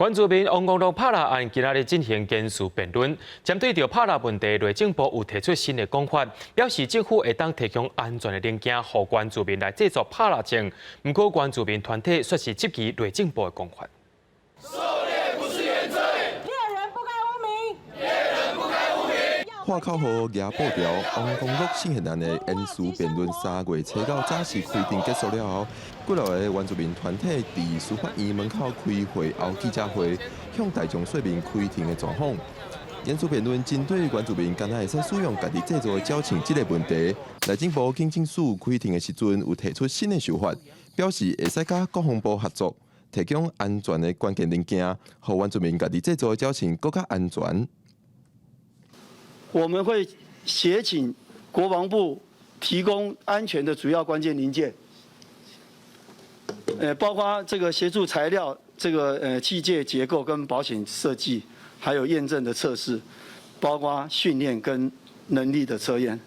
原住民王光樂拍獵案今仔日進行言詞辯論，針對著拍獵問題，內政部有提出新的講法，表示政府會當提供安全的零件，予原住民來製作拍獵槍。毋過原住民團體卻是質疑內政部的講法。狩獵不是原罪，獵人不該污名，獵人不該污名。喊口號、舉布條，王光樂性獻案的言詞辯論3月初九早時開庭結束了後，幾落个原住民團體佇司法院門口開會後記者會，向大眾說明開庭的狀況。言詞辯論針對原住民敢若會使使用家己製作的鳥槍這个問題，內政部警政署開庭的時陣有提出新的想法，表示會使佮國防部合作，提供安全的關鍵零件，予原住民家己製作的鳥槍閣較安全。我們會協請國防部提供安全的主要關鍵零件，包括這個協助材料、這個器械結構跟保險設計，還有驗證的測試，包括訓練跟能力的測驗。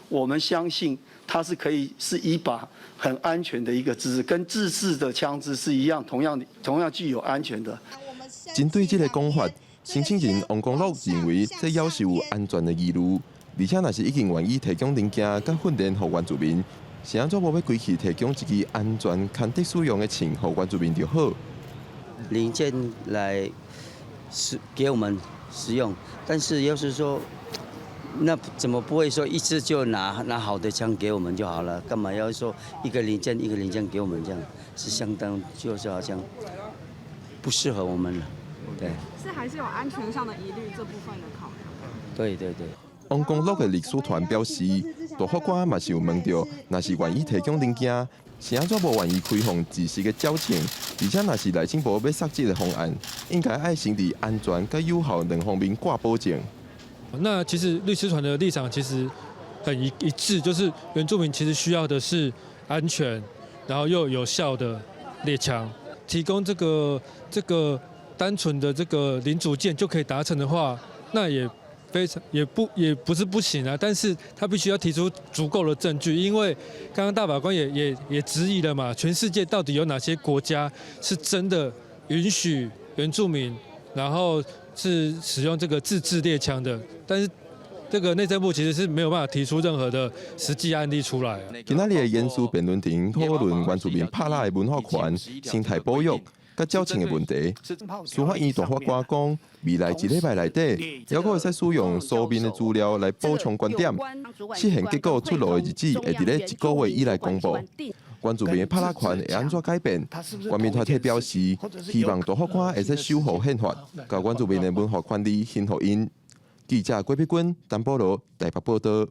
我們相信它是可以是一把很安全的一個自製，跟自製的槍支是一樣，同樣具有安全的。針對這个講法，申請人王光樂認為這猶是有安全的疑慮，而且若是已經願意提供零件佮訓練予原住民，是按怎無欲規氣提供一支安全、堪得使用的槍予原住民就好。零件來使給我們使用，但是要是說，那怎麼不會說一次就拿好的槍給我們就好了？幹嘛要說一個零件一個零件給我們這樣？是相當就是好像不適合我們了，對。是還是有安全上的疑慮這部分的考量。對對對。王光樂的律師團表示，大法官嘛是有問著，若是願意提供零件，是按怎無願意開放自製的鳥槍？而且若是內政部欲殺這个方案，應該愛先佇安全佮有效兩方面掛保證。那其實律師團的立場其實很一致，就是原住民其實需要的是安全，然後又有效的獵槍，提供這個單純的這個零組件就可以達成的話，那也非常也不也不是不行啊，但是他必須要提出足夠的證據，因為剛剛大法官也質疑了嘛，全世界到底有哪些國家是真的允許原住民，然後是使用這個自製獵槍的？但是這個內政部其實是沒有辦法提出任何的實際案例出來。今仔日的言詞辯論庭討論原住民拍獵的文化權、生態保育佮鳥槍的問題。司法院大法官講，未來一禮拜內底，猶閣會使使用書面的資料來補充觀點。釋憲結果出爐的日子會佇咧一個月以內公布。原住民的拍獵權會按怎改變？原民團體表示，希望大法官會使守護憲法，共原住民的文化權利還予𪜶。記者郭碧君、陳保羅台北報道。